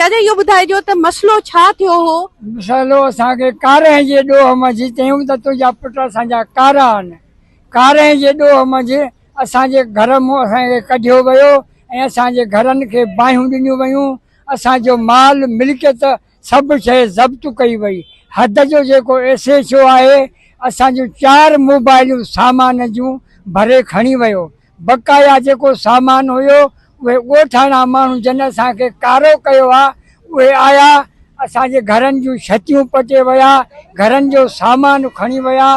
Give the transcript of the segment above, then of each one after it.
چاچا اهو ٻڌائجو ته مسئلو ڇا ٿيو هو؟ مسئلو اسان کي ڪارنهن جي ڏوهه منجهه چيائون ته تنهنجا پٽ اسان جا ڪارا آهن. ڪارنهن جي ڏوهه منجهه اسان جي گهر مون اسان کي ڪڍيو ويو ۽ اسان جي گهرن کي باهيون ڏنيون ويون. اسان جو مال ملڪيت سڀ شيء ضبط ڪئي وئي. حد جو جيڪو ايس ايڇ او آهي اسان جون چار موبائلون سامان جون ڀري کڻي ويو. بقايا جيڪو سامان هيو اهي ڳوٺاڻا ماڻهو جن اسان کي ڪارو ڪيو آ اهي آيا اسان جي گهرن جون ڇتيون پٽي ويا گهرن جو سامان کڻي ويا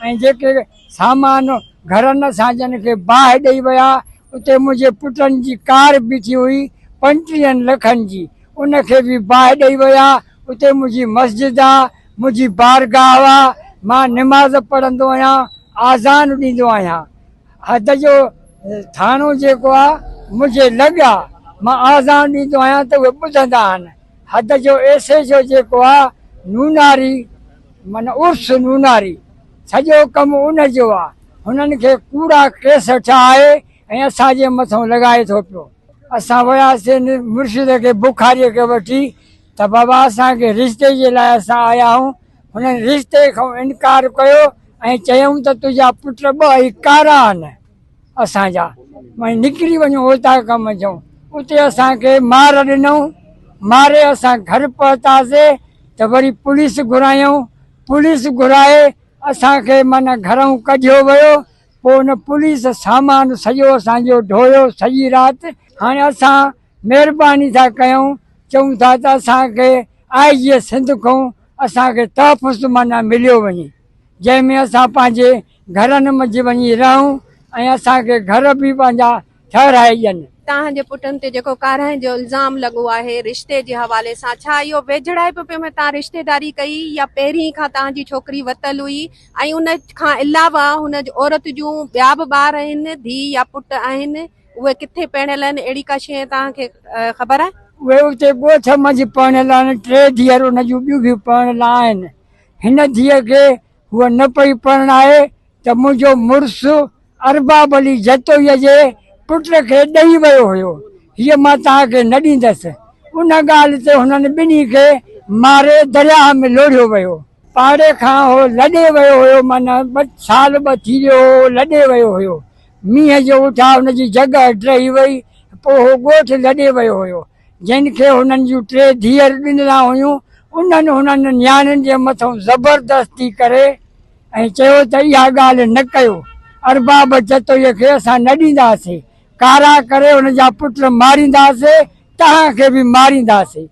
۽ جيڪي سامان گهرن اسان جن کي باهه ڏئي ويا اتي منهنجي پٽن جي ڪار بيٺي هئي پنٽيهن لکن جي ان کي به باهه ڏئي ويا اتي منهنجي مسجد آ منهنجي بارگاهه آ مان نماز پڙهندو آهيان آذان ڏيندو آهيان حد جو ٿاڻو جيڪو آ منهنجي لڳ آ مان آذان ڏيندو آهيان ته اهي ٻڌندا آهن حد جو ايس ايڇ او جيڪو آ نوناري معنيٰ عرس نوناري سڄو ڪم ان جو آ هنن کي ڪوڙا ڪيس ٺاهي ۽ اسان جي مٿئون لڳائي ٿو پيو اسان وياسين مرشد کي بخاري کي وٺي ته بابا اسان کي رشتي جي لاء اسان آيا آهيون هنن رشتي کان انڪار ڪيو ۽ چيائون ته تنهنجا پٽ ٻه ئي ڪارا آهن اسان جا ۽ نڪري وڃو اوطاق منجهون اتي اسان کي مار ڏنائون ماري اسان گهر پهتاسي ته وري پوليس گهرايائون پوليس گهرائي اسان کي معنيٰ گهرئون ڪڍيو ويو پوء ان پوليس سامان سڄو اسان جو ڍويو سڄي رات هاڻي اسان مهرباني ٿا ڪيون چئون ٿا ته اسان کي آء جي سنڌ کان اسان کي تحفظ معنيٰ مليو وڃي جنهن ۾ اسان پنهنجي گهرن منجهه وڃي رهون ۽ اسان کي گهر به پنهنجا ٺهرائي ڏين. توهان جي پٽن تي جيڪو ڪارنهن جو الزام لڳو آهي رشتي جي حوالي سان ڇا اهو ويجهڙائپ ۾ توهان رشتيداري ڪئي يا پهرين کان توهان جي ڇوڪري وتل هئي ۽ ان کان علاوه هن عورت جون ٻيا به ٻار آهن ڌيء يا پٽ آهن اهي ڪٿي پرڻيل آهن اهڙي ڪا شيء توهان کي خبر آهي؟ اهي اتي ڳوٺ منجهه پرڻيل آهن، ٽي ڌيئر ان جون ٻيون به پرڻيل آهن. هن ڌيء کي هوء نه پئي پرڻائي ته منهنجو مڙس ارباب علي جتوئيء جي پٽ کي ڏئي ويو هيو، هيء مان توهان کي نه ڏيندس. ان ڳالهه تي هنن ٻنهي کي ماري درياهه ۾ لوڙهيو ويو. پاڙي کان هو لڏي ويو هيو، معنيٰ ٻه سال ٻه ٿي ويو هو لڏي ويو هيو. مينهن جو اٺاء هن جي جڳهه ڊهي وئي، پوء هو ڳوٺ لڏي ويو هيو. جن کي هنن جون ٽي ڌيئر ڏنلا هيون، انهن هنن نياڻين جي مٿئون زبردستي ڪري ۽ چيو ته اها ڳالهه نه ڪيو، ارباب جتوئيء کي اسان نه ڏينداسين، ڪارا ڪري هن جا پٽ مارينداسين، توهان کي به مارينداسين.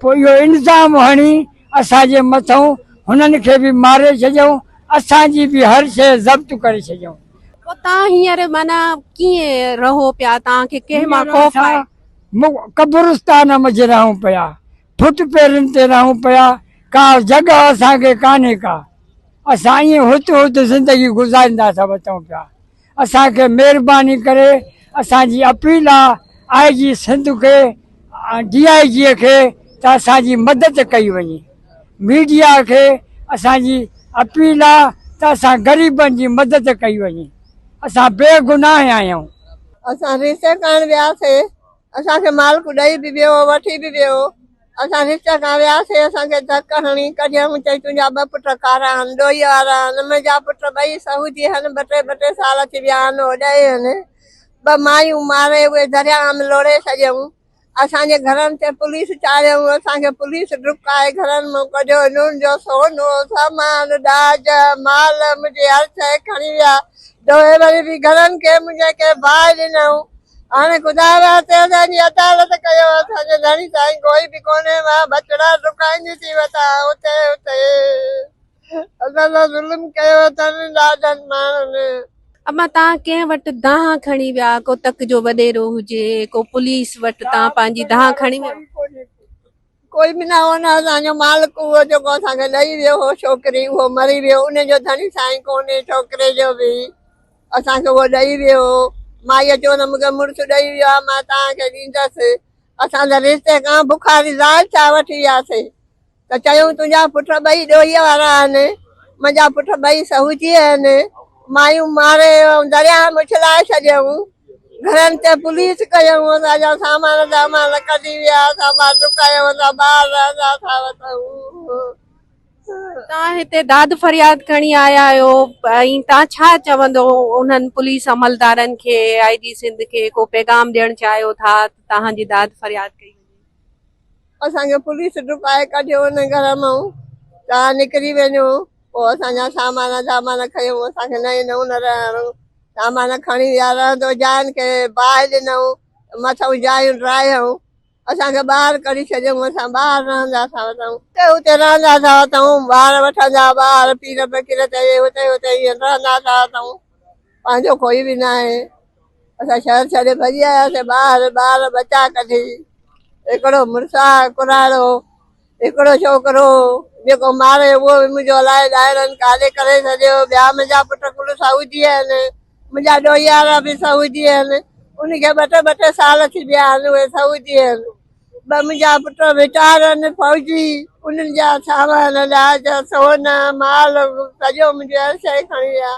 پوء اهو الزام هڻي اسان جي مٿئون هنن کي به ماري ڇڏيائون، اسان جي به هر شيء ضبط ڪري ڇڏيائون. پوء توهان هينئر معنيٰ ڪيئن رهو پيا؟ توهان کي ڪنهن مان خوف آهي؟ اسان قبرستان منجهه رهون پيا، ڦٽ پيرن تي رهون پيا، ڪا جڳهه اسان کي ڪانهي ڪا. اسان ائين هت هت زندگي گذاريندا ٿا وتون پيا. اسان کي مهرباني ڪري اسان جي اپيل آ آء جي سنڌ کي ڊي I جي کي ته اسان جي مدد ڪئي وڃي ميڊيا کي اسان جي اپيل آ ته اسان غريبن جي مدد ڪئي وڃي اسان بي گناهه آهيون. اسان رشتي ڪرڻ وياسي اسان کي مالڪ ڏئي به ويو وٺي به ويو اسان رشتي کان وياسي اسان کي ڌڪ هڻي ڪڍيائون چئي تنهنجا ٻه پٽ ڪارا آهن ڏوهي وارا آهن منهنجا پٽ ٻئي سعودي آهن ٻه ٽي ٻه ٽي سال ٿي ويا آهن هوڏي آهن ٻه مايون ماري اهي درياهه ۾ لوڙهي ڇڏيائون اسان جي گهرن تي پوليس چاڙهيائون اسان کي پوليس ڊڪائي گهرن مان ڪڍيو هنن جو سون سامان ڏاج مال منهنجي هر شيء کڻي ويا ڏوهي وري به گهرن کي منهنجي کي باهه ڏنائون. هاڻي خدا واسطي اسان جي عدالت ڪيو. اسان جو ڌڻي سائين ڪوئي به ڪونهي. مان ٻچڙا ڊڪائيندي ٿي وتان اتي اتي. اسان سان ظلم ڪيو اٿن ڏاڍن ماڻهن. اما توهان ڪنهن وٽ دانهن کڻي ويا ڪو تڪ جو وڏيرو هجي ڪو پوليس وٽ توهان پنهنجي دانهن کڻي ويا. ڪوئي به نه هو نه اسان جو مالڪ اهو جيڪو اسان کي ڏئي ويو هو ڇوڪري اهو مري ويو ان جو ڌڻي سائين ڪونهي ڇوڪري جو به اسان کي اهو ڏئي ويو هو مائيء چيو ته مونکي مڙس ڏئي ويو آهي مان توهان کي ڏيندس اسان ته رشتي کان بخاري زال ڇا وٺي وياسي ته چيائون تنهنجا پٽ ٻئي ڏوهي وارا آهن منهنجا پٽ ٻئي سهوجي آهن مايون ماري درياهه ۾ اڇلائي ڇڏيائون. گهرن تي پوليس ڪيائون، اسان جا سامان دامان ڪڍي ويا، اسان ٻاهر ڊڪايائون، اسان ٻاهر رهندا ٿا وتون. توهان هتي داد فرياد کڻي آيا آهيو ۽ توهان ڇا چوندو انهن پوليس عملدارن کي، آء جي سنڌ کي ڪو پيغام ڏيڻ چاهيو ٿا ته توهان جي داد فرياد ڪئي وڃي؟ اسان کي پوليس ڊڪائي ڪڍيو ان گهر مان، توهان نڪري وڃو، پوء اسان جا سامان دامان کنيو، اسان کي نه ڏنئون نه رهڻ، سامان کڻي ويا، رهندو جاين کي باهه ڏنئون، مٿئون جايون ڊاهيائون، اسان کي ٻاهر ڪڍي ڇڏيائون، اسان ٻاهر رهندا ٿا وتون، اتي اتي رهندا ٿا وتون، ٻار وٺندا ٻاهر پير فقير تي اتي اتي ائين رهندا ٿا وتون، پنهنجو ڪوئي به ناهي، اسان شهر ڇڏي ڀڄي آياسين ٻاهر، ٻار ٻچا ڪڍي، هڪڙو مڙس آ ڪراڙو، هڪڙو ڇوڪرو جيڪو ماري اهو به منهنجو الائي ڏائڻن ڪاڏي ڪري ڇڏيو، ٻيا منهنجا پٽ ڪل سعودي آهن، منهنجا ڏوهيارا به سعودي آهن، ان کي ٻه ٽي ٻه ٽي سال ٿي ويا آهن اهي سعودي آهن، ٻه منهنجا پٽ رٽائر آهن فوجي، انهن جا سامان ڏاج سون مال سڄو منهنجي هر شيء کڻي ويا.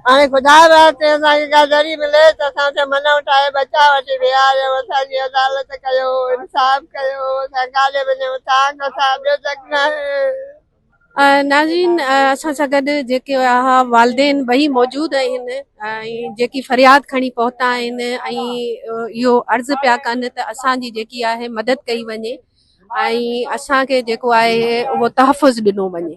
هاڻي خدا واسطي اسان کي ڪا ذري ملي ته اسان اتي منع ٺاهي ٻچا وٺي ويهاريو، اسان جي عدالت ڪيو، انصاف ڪيو، اسان ڪاڏي وڃون، توهان کان سواء ٻيو ته ناهي. ناظرين اسان سان گڏ جيڪي اها والدين ٻئي موجود آهن ۽ جيڪي فرياد کڻي پهتا آهن ۽ اهو عرض پيا ڪن ته اسان جي جيڪي آهي مدد ڪئي وڃي ۽ اسان کي جيڪو آهي اهو تحفظ ڏنو وڃي.